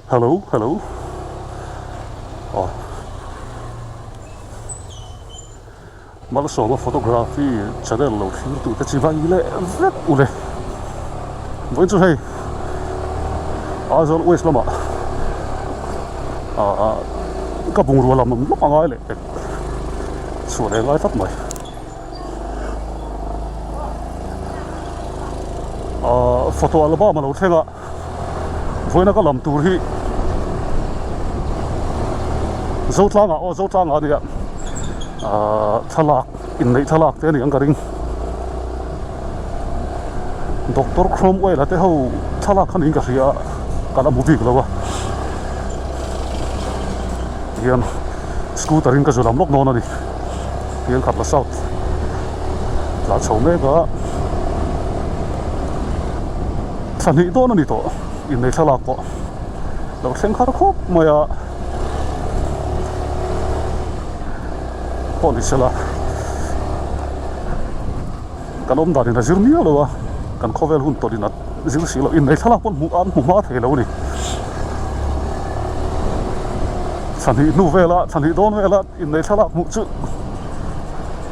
Hello hello aw Malsawma photography channel lo thlir tute chi vai leh vek u le vawiin chu hei Aizawl West lamah ah ka bungrua lam awm lawk a ngai leh pek chhuah leh ngai tlat mai. Ahh photo album a lo thleng a vawiina ka lam tur hi Zotlangah aw Zotlangah a nia ahh thlalak inneih thlalak te a ni ang ka ring Doctor Cromwell a te ho thlalak kha niin ka hria a ka la hmu bik lo a tihian scooter in ka zu lam lawk dawn a ni. Piang khat la south tla chho mek a thla hnih dawn a ni tawh innei thlalak pawh lo thleng khar khawp mai a pawh ni sela kan awm dan in a zir miau lo a kan khawvel hun tawlh in a zir si loh innei thlalak pawh hmuh an hmu hma thei lo a ni thla hnih hnu vela thla hnih dawn vela. Innei thlalak hmuh chu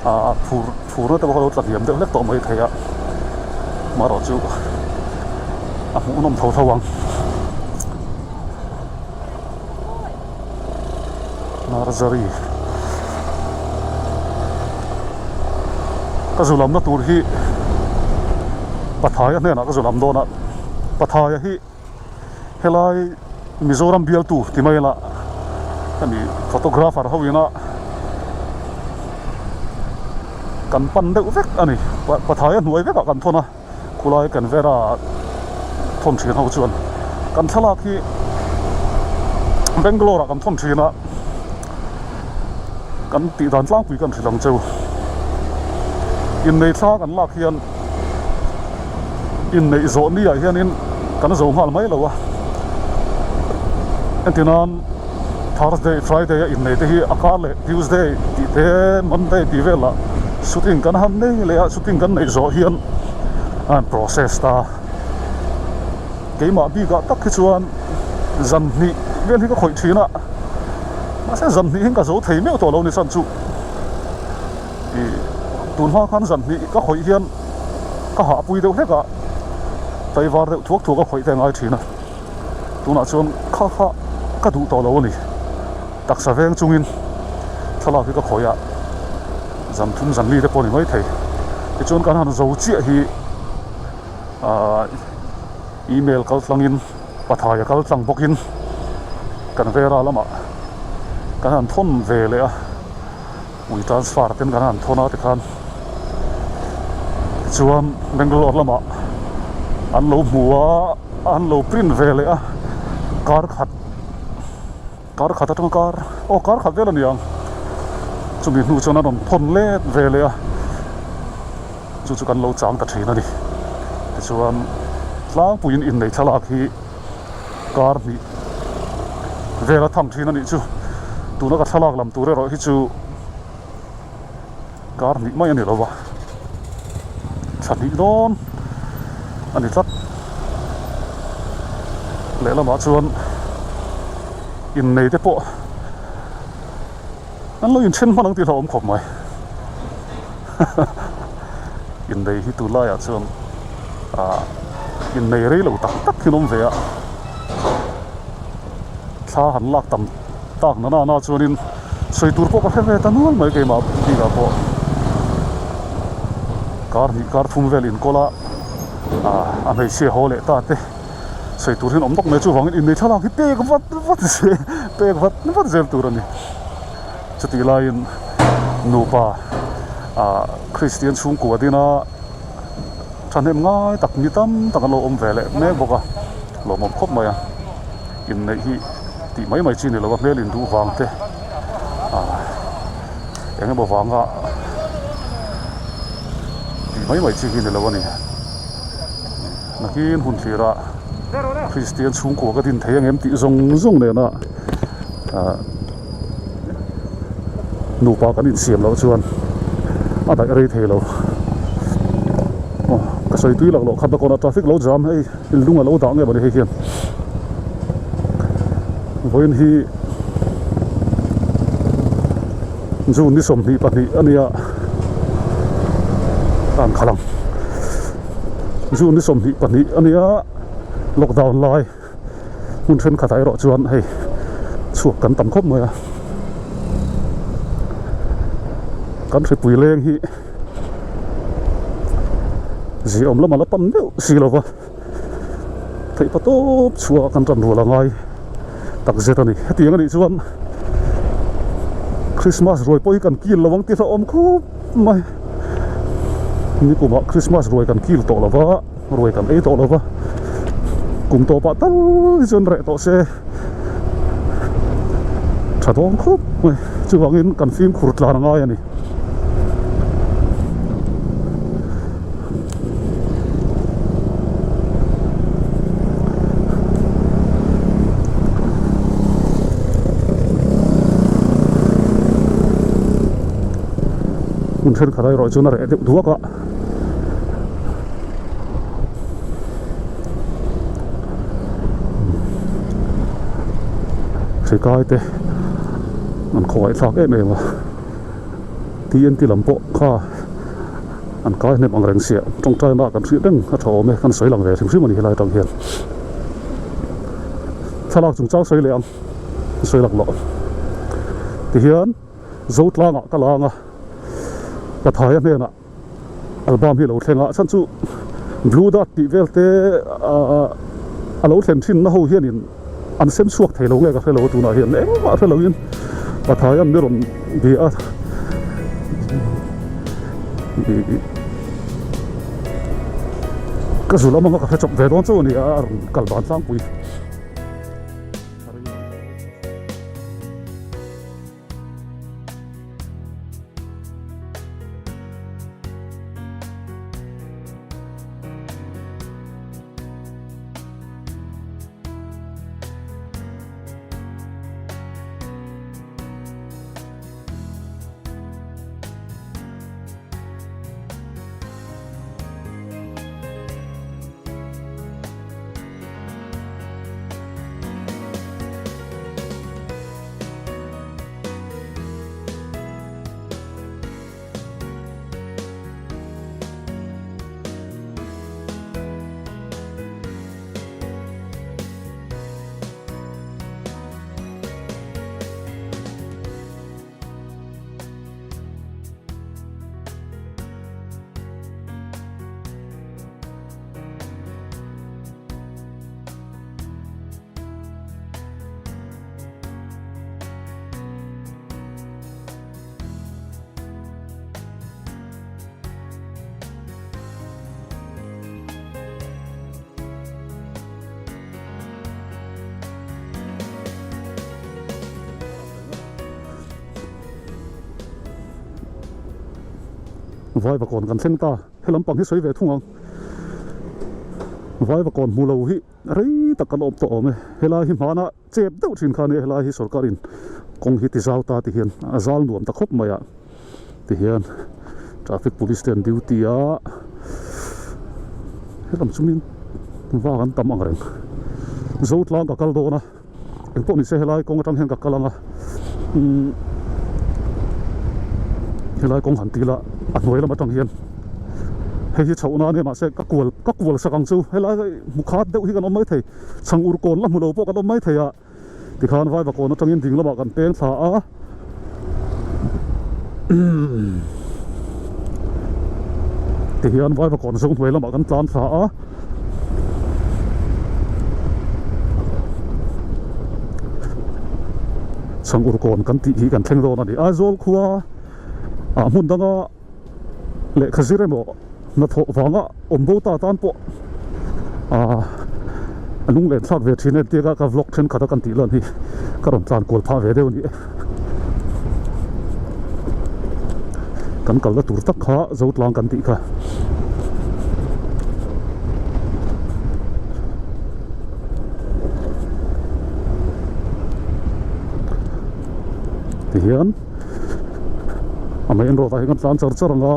ah phur phurna te pawh a lo tla hniam deuh hlek tawh mai thei a amaherawh chu a hmuhnawm tho tho ang nursery ka zu lamna tur hi Pathaia hnenah ka zu lam dawn a Pathaia hi. Helai Mizoram bialtu ti mai ila hemi photographer ho ina kan pan deuh vek a ni pathaia hnuai vekah kan thawn a khulai Canberra thawn thin ho chuan kan thlalak hi Bangalore ah kan thawn thin a kan tih dan tlangpui kan hrilh ang cheu innei thla kan lak hian. Inneih zawh ni ah hianin kan zo nghal mai lo a, entir nan Thursday, Friday a innei te hi a kar leh Tuesday tih te Monday tih velah shooting kan han nei leh a, shooting kan neih zawh hian a han process ta. Keimah bikah tak hi chuan zan hnih vel hi ka khawih thin a, mahse zan hnih hi ka zo thei meuh tawh lo ni chan chu. Ih tun hma khan zan hnih ka khawih hian ka hahpui deuh hlek a, taivar deuh thuak thuak a khawih te a ngai thin a, tunah chuan kha kha ka duh tawh lo a ni, taksa veng chungin thlalak hi ka khawih a, zan thum zan li te pawh a ni mai thei, tichuan kan han zo chiah hi ah email kal tlangin pathaia kal tlang bawkin kan vera lamah kan han thawn ve leh a. Ui transfer ten kan han thawn a tikhan tichuan Bangalore lamah an lo hmu a an lo print ve leh a kar khat kar khat atanga kar aw kar khat vel a ni ang chumi hnu chuan a rawn thawn let ve leh a chu chu kan lo chang ta thin a ni tichuan tlangpuiin inneih thlalak hi. Kar hnih vel a tham thin a nih chu tuna ka thlalak lam tur erawh hi chu kar hnih mai a ni lo va thla hnih dawn a ni tlat lehlamah chuan innei te pawh an lo inthen hman ang tih hlauhawm khawp mai innei hi tunlaiah chuan ah innei rei lo tak tak hi an awm ve a thla han lak tam tak na nana chuanin sawi tur pawh ka hre ve ta nual mai keimah bikah pawh kar hnih kar thum vel inkawl a ah a hmeichhia haw leh ta te. Sawi tur hian awm bawk mai chuvangin innei thlalak hi pek vat vat zel pek vat vat zel tur a ni. Chutih laiin nupa ah Kristian chhungkua dina thahnem ngai tak mi tam tak an lo awm ve leh mek bawk a, lawmawm khawp mai a. Inneih hi tih mai mai chi ni lo a hmel induh vang te ah eng emaw vanga tih mai mai chi hi ni lo a ni. Nakin hun thlirah Kristian chhungkua ka din thei ang em tih zawng zawng nena ah nupa kan insiam loh chuan a daih rei thei lo. Aw ka sawi tui lak loh khat a kawna traffic lo jam hei in lung a lo dah nge mawni hei hian. Vawiin hi June ni 22 a nia an khalh ang June ni 22 a nia lockdown lai hmun thenkhatah erawh chuan hei chhuak kan tam khawp mai a kan hripui leng hi ziaawm lam a la pan deuh si lo va. Theihpa tawp chhuah kan tan rual a ngai tak zet a ni. Hetiang a nih chuan Christmas ruai pawh hi kan kil lo ang tih hlauhawm khawp mai. Nikumah Christmas ruai kan kil tawh lo va, ruai kan ei tawh lo va, kum tawpah tal hi chuan reh tawh se tha dawn khawp mai. Chuvangin kan fimkhur tlan a ngai a ni. Hmun thenkhat erawh chuan a reh deuh duak a. Hrikai te an khawngaih thlak em em a T N T lam pawh kha. An kai hnem ang reng sia, tawngtaina kan hrilh reng a tha awm e, kan sawi lang ve hrim hrim a ni helai atang hian. Thlalak chungchang sawi leh ang, ka sawi lak loh. Tihian Zotlangah ka la ang a, Pathaia hnenah album hi a lo thleng a, chhan chu Blue Dot tih vel te a lo thlen thin na ho hianin an sem chhuak thei lo nge ka hre lo a tunah hian engmah hre loin Pathaian mi rawn bia a ka zu lam anga ka hre chawp ve dawn chauh a ni a a rawn kal dan tlangpui. Vaivakawn kan thleng ta he lampang hi sawi ve thung ang Vaivakawn hmu lo hi rei tak kan awm tawh awm e helai hi hmana chep deuh thin kha ania helai hi sorkarin kawng hi ti zau ta ti hian a zal nuam ta khawp mai a ti hian traffic police te an duty a helam chu min vak an tam ang reng Zotlang ka kal dawn a engpawh ni se helai kawng atang hian ka kal ang a umm helai kawng han ti ila a hnuai lam atang hian hei hi chhoh na ania mahse ka kual ka kual sak ang chu helai hmu khat deuh hi kan awm maithei. Chhang ur kawn la hmu lo pawh kan awm mai thei a, tikhan Vaiva kawn atangin ding lamah kan peng thla a, tihian Vaiva kawn zawng hnuai lamah kan tlan thla a, Chhang ur kawn kan tih hi kan thleng dawn a ni. Aizawl khua ah hmun danga lehkha zir emaw hnathawh vanga awm bo ta tan pawh aaa a lunglen thlak ve thin em tia ka vlog thenkhat a kan tih lan hi ka rawn tlan kual phah ve deuh a ni e kan kalna tur tak kha Zotlang kan tih kha. Tihian a main road ah hian kan tlan char char ang a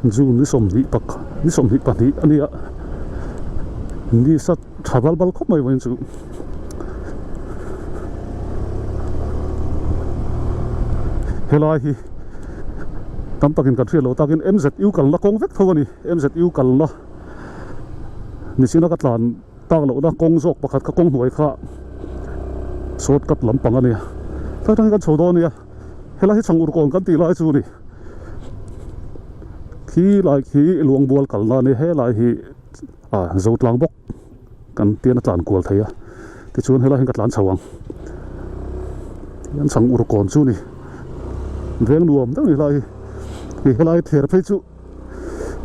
June ni sawmhnih pakhat ni 22 a nia nisa tha bal bal khawp mai vawiin chu. Helai hi tam takin kan hriat loh takin M_Z_U kalna kawng vek tho a ni M_Z_U kalna nichina ka tlan tak lohna kawng zawk pakhat kha kawng hnuai kha short cut lampang a nia tlai atangin kan chho dawn a nia helai hi chhang ur kawn kan tih lai chu a ni khi lai khi luangbual kalna a nia helai hi ah zo tlang bawk kan tian a tlan kual thei a tichuan helai hian ka tlan chho ang tihian chhang ur kawn chu a ni veng nuam deuh a ni helai hi hei helai ther phei chu.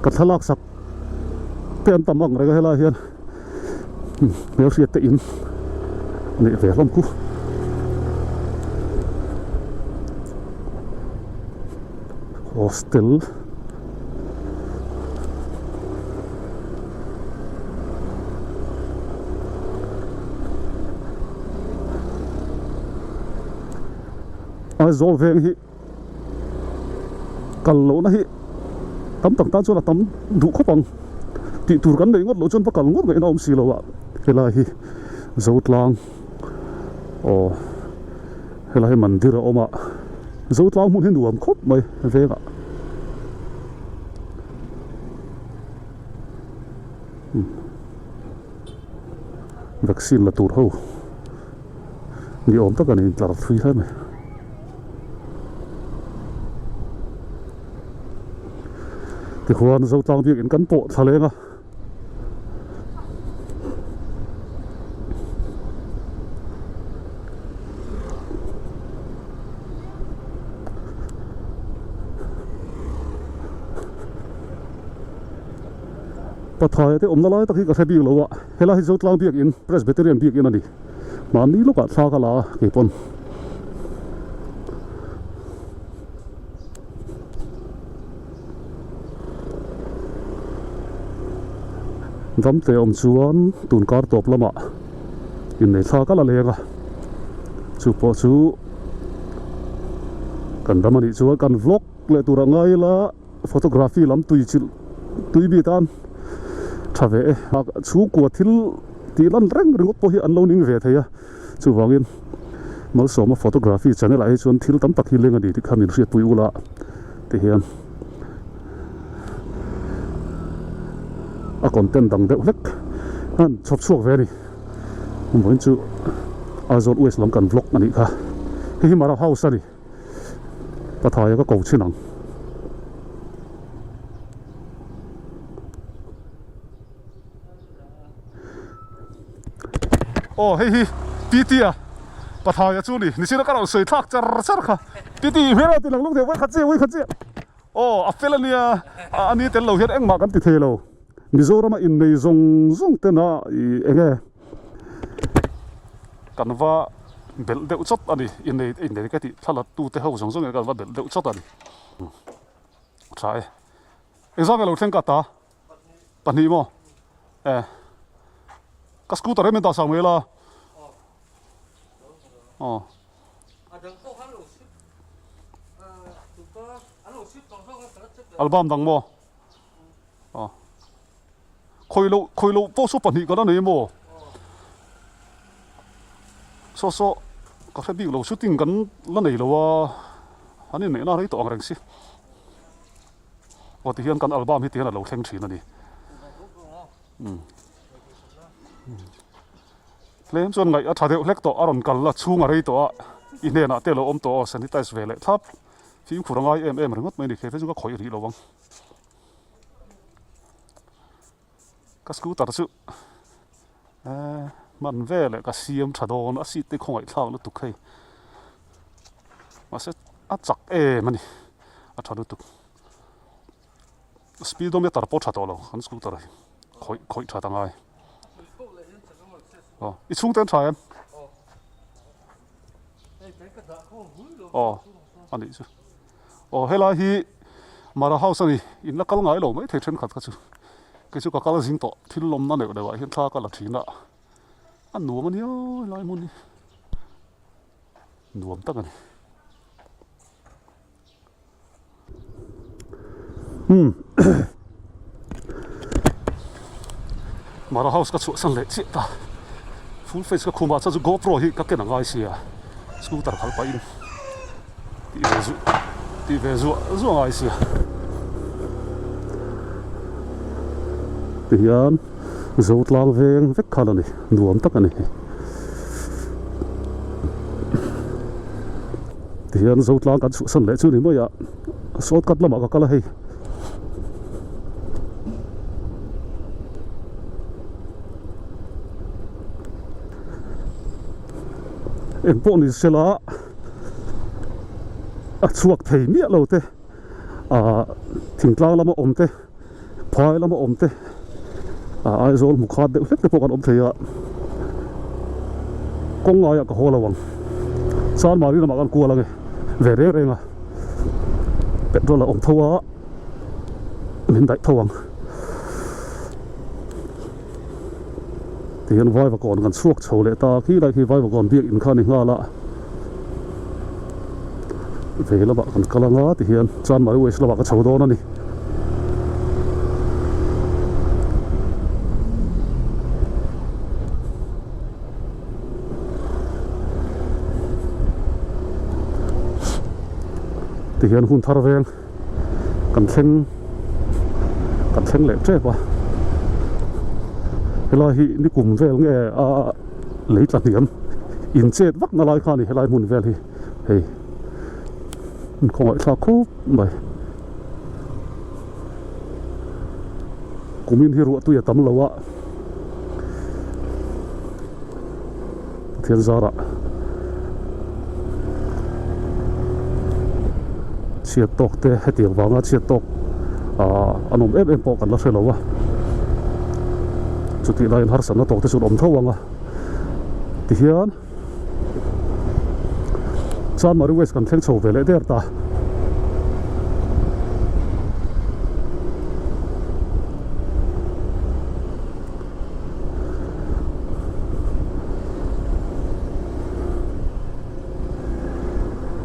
Ka thlalak sak te an tam ang reng a helai hian hmelhriat te in a neih ve hlawm khu. Hostel Aizawl veng hi. Kal lohna hi tam tak tan chuan a tam duh khawp ang tih tur kan neih ngawt loh chuan va kal ngawt ngaihna awm si lo a helai hi Zotlang aw helai hi mandir a awm a Zotlang hmun hi nuam khawp mai vengah. Vaccine la tur ho ni awm tak a ni intlar thui hle mai. Tikhuan Zotlang biakin kan pawh thla leng a. Pathaia te awmna lai tak hi ka hre bik lo a, helai hi Zotlang biakin Presbyterian biakin a ni. Mahni lawkah thla ka la a kei pawn. Damte awm chuan tun kar tawp lamah innei thla ka la leng a, chu pawh chu kan dam a nih chuan kan vlog leh tur a ngai ila. Photography lam tui chilh tui bik a tha ve e chhungkua thil tih lan reng ringawt pawh hi an lo ning ve thei a chuvangin Malsawma photography channel ah hi chuan thil tam tak hi leng a ni tih kha min hriatpui ula ti hian a content dang deuh hlek an chhawp chhuak ve a ni vawiin chu Aizawl West lam kan vlog a nih kha hei hi Mara house a ni. Pathaia ka ko chhin ang. Aw hei hi PT a Pathaia chu ni nichina ka lo sawi thlak char char kha PT i hmel a ti lang luk deuh vawikhat chiah vawikhat chiah aw a fel ania a ni tel lo hian engmah kan ti thei lo Mizorama innei zawng zawng tena ih eng nge. Kan va belh deuh chawt a ni innei innei ka tih thla tu te ho zawng zawng in kan va belh deuh chawt a ni tha e engzah nge lo thleng ka ta pahnih maw e ka scooter em in dah sang mai la aw album dang maw aw. Khawi loh khawi loh pawh saw pahnih kan a nei maw? Saw saw ka hre bik lo shooting kan la nei lo a an inneihna rei tawh ang reng si. Aw tihian kan album hi tihian a lo thleng thin a ni. Umm tlem chuan ngaih a tha deuh hlek tawh a rawn kal a chhung a rei tawh a i hnenah te a lo awm tawh aw sanitize ve leh thlap fimkhur a ngai em em ringawt mai a ni khe phei chu ka khawih rih lo ang. Ka scooter chu eh hman veleh ka siam tha dawn a seat te khawngaih thlak lutuk hei mahse a chak em a ni a tha lutuk speedometer pawh tha tawh lo kan scooter hi khawih khawih that a ngai aw i chhungte an tha em aw a nih chu. Aw helai hi Mara house a ni, in la kal ngai lo mai thei thenkhat kha chu. Kei chu ka kal zing tawh, thil lawmna neuh neuh ah hian thla ka la thin a, a nuam a nia helai hmun hi, nuam tak a ni. Umm. Mara house ka chhuahsan leh chiah ta full face ka khumah chuan chu GoPro hi ka ken a ngai sia scooter khalh pahin tih ve zuah tih ve zuah zuah a ngai sia tihian Zotlang veng vek khan a ni nuam tak a ni tihian Zotlang kan chhuahsan leh chu ni mai a shortcut lamah ka kal a hei. Eng pawh ni sela a chhuak thei miah lo te ah thingtlang lama awm te phai lama awm te ah Aizawl hmu khat deuh hlek te pawh kan awm thei a kawng ngaiah ka haw lo ang Chanmari lamah kan kual ange ve reng reng a petrol a awm tho a min daih tho ang. Tihian Vaivakawn kan chhuak chho leh ta a, khilai khi Vaivakawn biak in kha a ni nghal a, vei lamah kan kal anga tihian Chanmari West lamah ka chho dawn a ni. Tihian hun thar veng. Kan thleng kan thleng leh tep a helai hi nikum vel nge a lei tla hniam in chet vak na lai kha a ni helai hmun vel hi hei in khawngaih thlak khawp mai kumin hi ruah tui a tam lo a Pathian zarah chhiat tawk te hetiang vanga chhiat tawk ah an awm em em pawh kan la hre lo a chutih laiin harsatna tawk te chu an awm tho ang a tihian Chanmari West kan thleng chho ve leh der ta.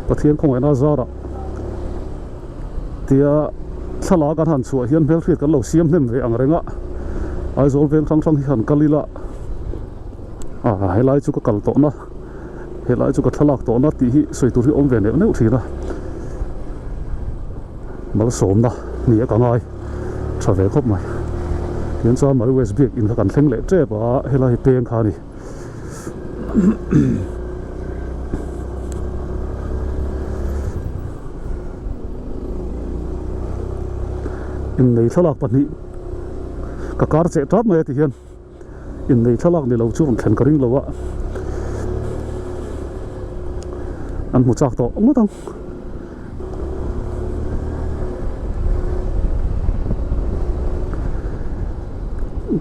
Pathian khawngaihna zarah tia thlalak an han chhuah hian hmelhriat kan lo siam hnem ve ang reng a, Aizawl veng hrang hrang hi han kal ila ah helai chu ka kal tawhna helai chu ka thlalak tawhna tih hi sawi tur hi awm ve neuh neuh thin a. Malsawmna ni a ka ngai tha ve khawp mai. Tihian chuan Mari West biak in kha kan thleng leh tep a, helai hi peng kha a ni. Innei thlalak pahnih ka kar cheh tap mai a tihian. Innei thlalak ni lo chu rawn thlen ka ring lo a, an hmu chak tawh ngawt ang.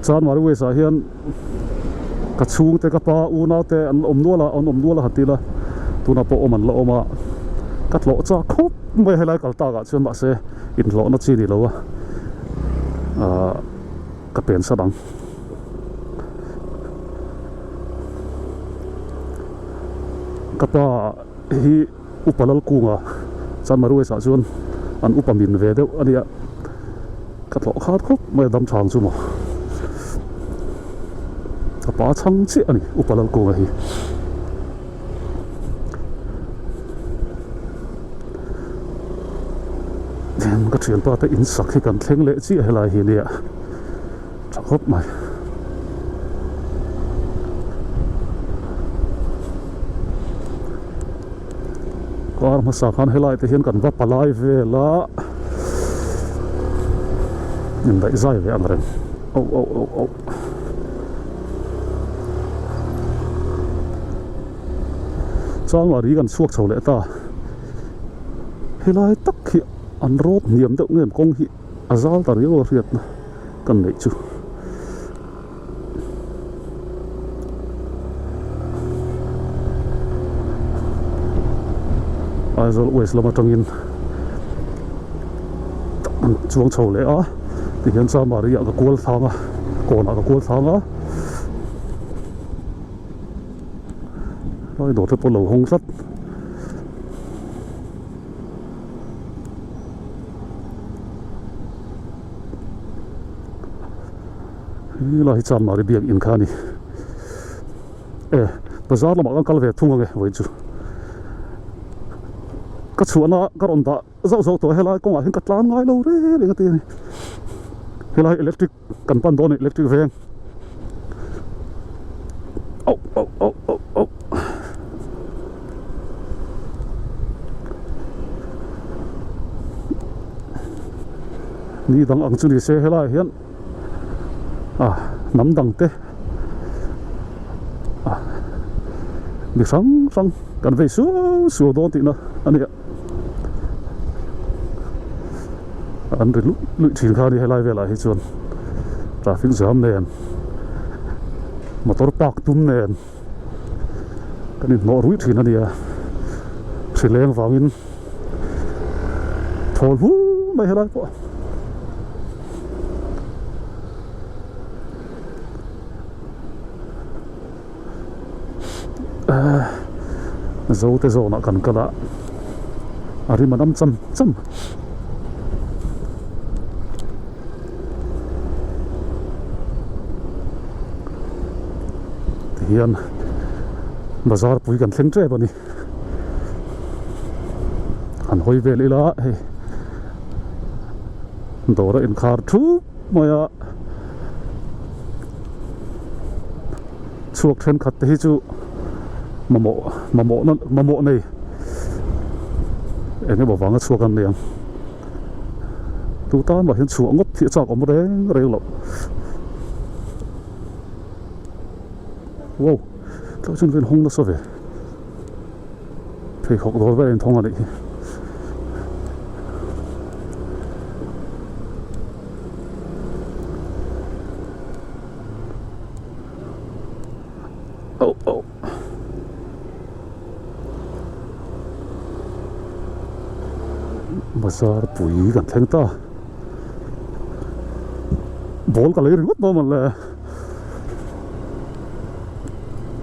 Chanmari West ah hian ka chhungte ka pa unau te an awm nual a, an awm nual a han ti ila tunah pawh awm an la awm a, ka tlawh chak khawp mai a helai kal tak ah chuan mahse inhlawhna chi ni lo a ahh. Ka pen sat ang. Ka pa hi upa Lalkunga Chanmari West ah chuan an upa min ve deuh a nia. Ka tlawh khat khawp mai a dam thang chu maw. Ka pa chhang chiah a ni upa Lalkunga hi. Ka thianpa te in sak hi kan thleng leh chiah helai hi nia tha khawp mai. Kar hmasa khan helai te hian kan va palai vel a indaih zai ve ang reng oh oh oh oh. Changari kan chhuak chho leh ta helai tak hi an road hniam deuh nge kawng hi a zal ta riau a hriatna kan neih chu. Aizawl West lam atangin an chuang chho leh a tihian Chamari ah ka kual thlang a kawnah ka kual thlang a lai dawr te pawh lo hawng tlat. Helai hi Chanmari biak in kha a ni. E, bazar lamah kan kal ve thung ange vawiin chu. Ka chhuahna ka rawn dah zauh zauh tawh a, helai kawngah hian ka tlan ngai lo reng reng a ti a ni. Helai electric kan pan dawn a ni, electric veng. Auh auh auh auh auh. Ni dang ang chu ni se helaiah hian ah hnam dang te ah mi hrang hrang kan vei suau suau dawn tihna a ni a an ri luih luih thin kha a ni helai velah hi chuan traffic jam nen motor park tum nen. Kan inhnawh ruih thin a nia, hrileng vangin thawl hul mai helai pawh. Zote zawnah kan kal a, a rim a dam cham cham. Tihian bazar pui kan thleng tep a ni han hawi vel ila hei dawr a inkhar thup mai a chhuak thenkhat te hi chu mamawh mamawh na mamawh nei eng emaw vanga chhuak an ni ang. Tu tan mah hian chhuah ngawt hi a chak awm reng reng loh. Wow, tlai chuan ka inhawng nasa ve. Pheikhawk dawr vel a inthawng a nih hi. Oh oh. Bazar pui kan thleng ta ball ka lei ringawt dawn mawle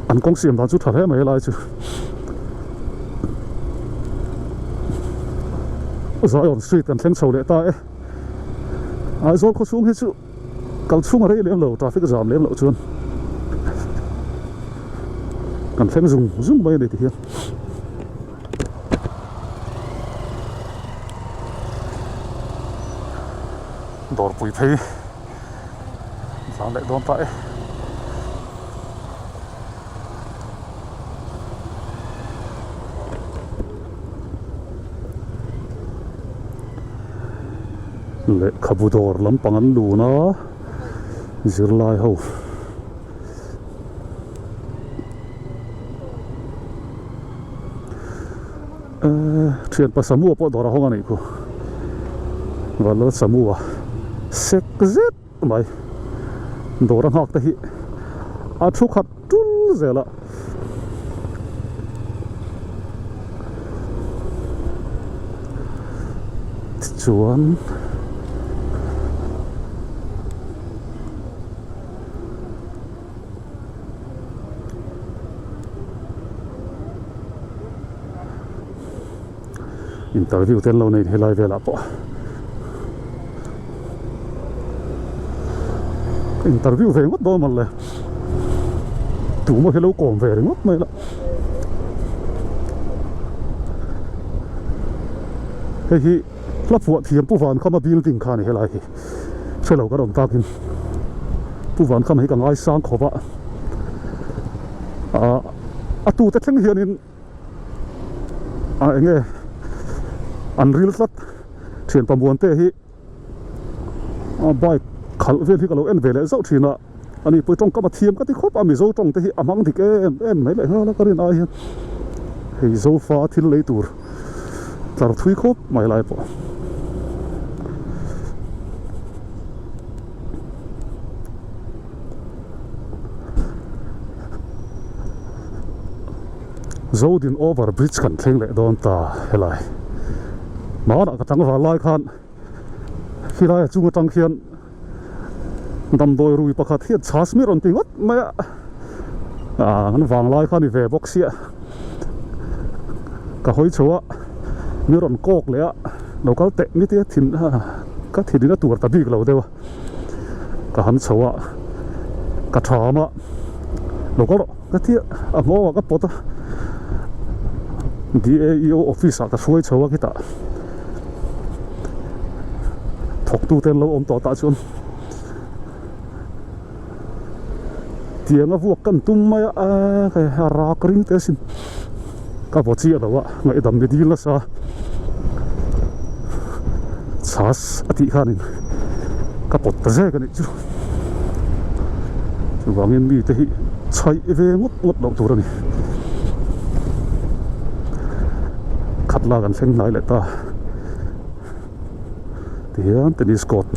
an kawng siam dan chu tha hle mai helai chu Zion street kan thleng chho leh ta e Aizawl khawchhung hi chu Kal chhung a rei lem lo, traffic a zam lem loh chuan kan thleng zung zung mai a ni tihian. Dawrpui phei tlan leh dawn ta e. Lehkhabu dawr lampang an lun a zirlai ho ehh thianpa Samua pawh dawr a hawng a nih khu Vanlal Samua sek zet mai dawr a nghak te hi a thu khat tul zel a. Tichuan interview te an lo nei helai velah pawh interview ve ngawt dawn mawle tumaw hi lo kawm ve ringawt mai la hei hi hla phuah thiam Pu Vankhama building kha a ni helai hi hrelo kan awm takin Pu Vankhama hi ka ngaisang khawp a ah a tute thleng hianin. A enge an ril tlat thian pamuan te hi a bike khalh vel hi ka lo en ve leh zauh thin a ani pawh tawngkam a thiam ka ti khawp a mizo tawng te hi a hmang dik em em mai leh nghal a ka rin ai hian hei zofa thil lei tur tlar thui khawp mai lai pawh. Zodin over bridge kan thleng leh dawn ta helai hmanah ka tlangval lai khan khilai a chung atang khian damdawi rui pakhat hian chhas mi rawn ti ngawt mai a ah an vang lai kha a ni ve bawk sia ka hawi chho a mi rawn kawk leh a lo kal teh mi tia thin ka thin in a tur ta bik lo deuh a ka han chho a. Ka tham a, lo kal rawh ka ti a, a nghawngah ka pawt a, DAEO office ah ka hruai chho a khitah thawktute an lo awm tawh tah chuan tiang a vuak kan tum mai a, a rak ring teh asin ka vaw chiah lo a ngaihdam ni dil nasa chhas a tih khanin ka pawt ta zek a nih chu chuvangin mite hi chhaih ve ngawt ngawt loh tur a ni khat lak an thleng hnai leh ta tihian tennis court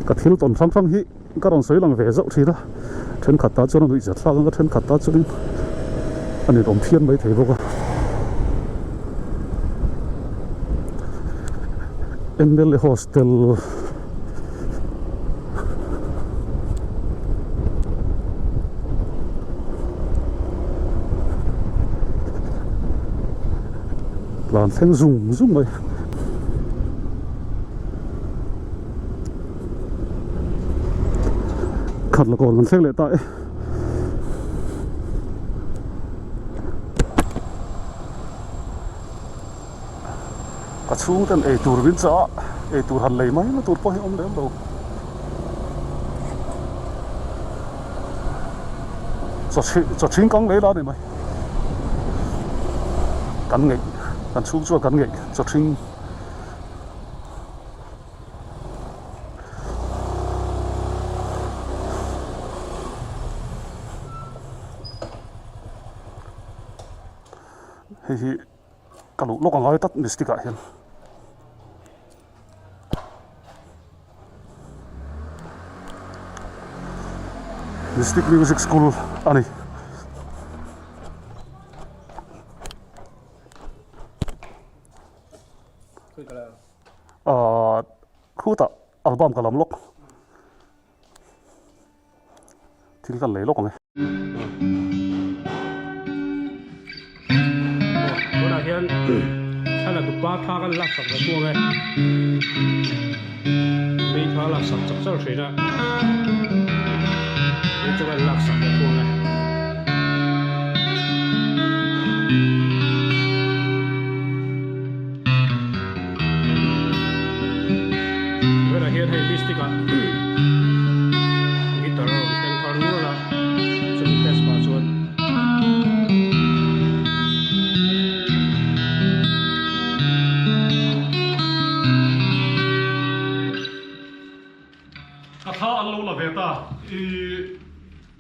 ka thil tawn hrang hrang hi ka rawn sawi lang ve zauh thin a thenkhat ta chuan a nuih zat hlak ang a thenkhat ta chuan a ninawm phian mai thei bawk a M_L_A hostel. Tlan thleng zung zung mai. Khat la kawn kan thleng leh ta e. Ka chhung ten ei tur min chah a, ei tur han lei mai na tur pawh hi awm lem lo. Chaw chhing kang lei la ni mai. Kan ngeih, kan chhung chuan kan ngeih chaw chhing. Hei hi. Ka luh lawk a ngai tlat mystic ah hian. Mystic music school a ni. Ahh khutah album ka lam lawk. Thil kan lei lawk ang e. Tunah hian thla dupa thla kan laksak ve thung ang e. Mi thla laksak chak char thin a. Mi chu kan laksak ve thung ang e. Tunah hian hei mystic ah guitar a rawn thleng thar nual a chumi test pah chuan Ka thla an lo la ve ta i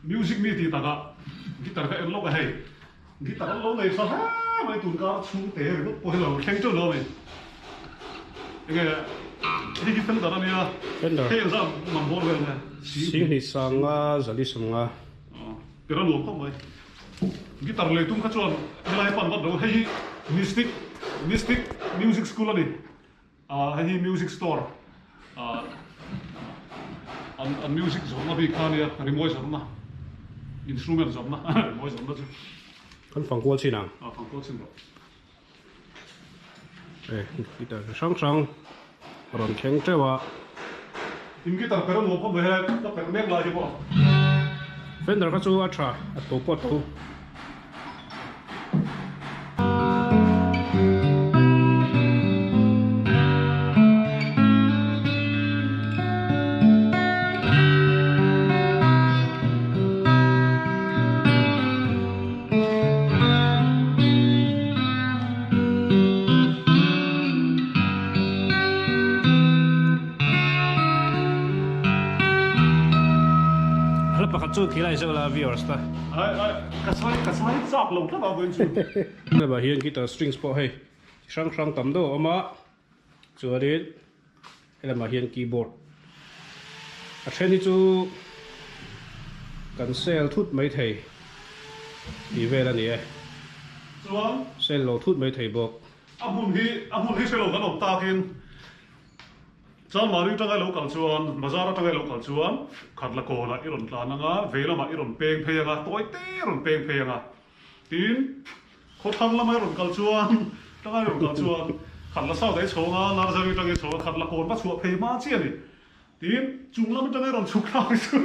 music mi tih takah guitar ka en lawk a hei. Guitar an lo nei tha hle mai tun kar chhung te ringawt pawh hi lo thleng teuh lo a ni. Enge hei hi Fender a nia, hei engzah man bawr vel nge? Singhnih sanga zali sawmnga. Tir a nuam khawp mai. Guitar lei tum kha chuan helai pan vat lo hei hi Mystic Mystic Music School a ni. Hei hi music store an music zawrhna bik kha ania rimawi zawrhna instrument zawrhna rimawi zawrhna chu kan fang kual chin ang a fang kual chin rawh e guitar hrang hrang rawn thleng teuh a in guitar per a nuam khawp mai helai ka perh mek lai hi pawh fender kha chu a tha a to pawh a to. Hla pakhat chu khilai zeuh la viewers ta. Ai ai ka chai ka chai chak lo tlat a vawiin chu. Lamah hian guitar strings pawh hei chi hrang hrang tam deuh a awm a chuanin helamah hian keyboard a then hi chu kan sale thut mai thei tih vel a ni e chuan sale lo thut mai thei bawk. A hmun hi a hmun hi hrelo kan awm takin. Chalmari atanga i lo kal chuan, Bazar atanga i lo kal chuan Khatla kawnah i rawn tlan ang a, vei lamah i rawn peng phei ang a, tawi te i rawn peng phei ang a. Tin, khawthlang lama i rawn kal chuan, tanga i rawn kal chuan Khat la south ah i chho anga, Narzary atang i chho a, khat la kawn va chhuah phei hma chiah a ni. Tin, chung lam atanga i rawn chhuk thlak chu.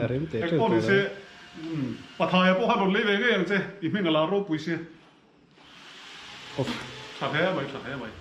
A rem teh Eng teuh pawh tawh ni se, lo. Pathaia pawh khan rawn lei ve ngei ang che, i hming a lar ropui si. Off. Tha hle mai, tha hle mai.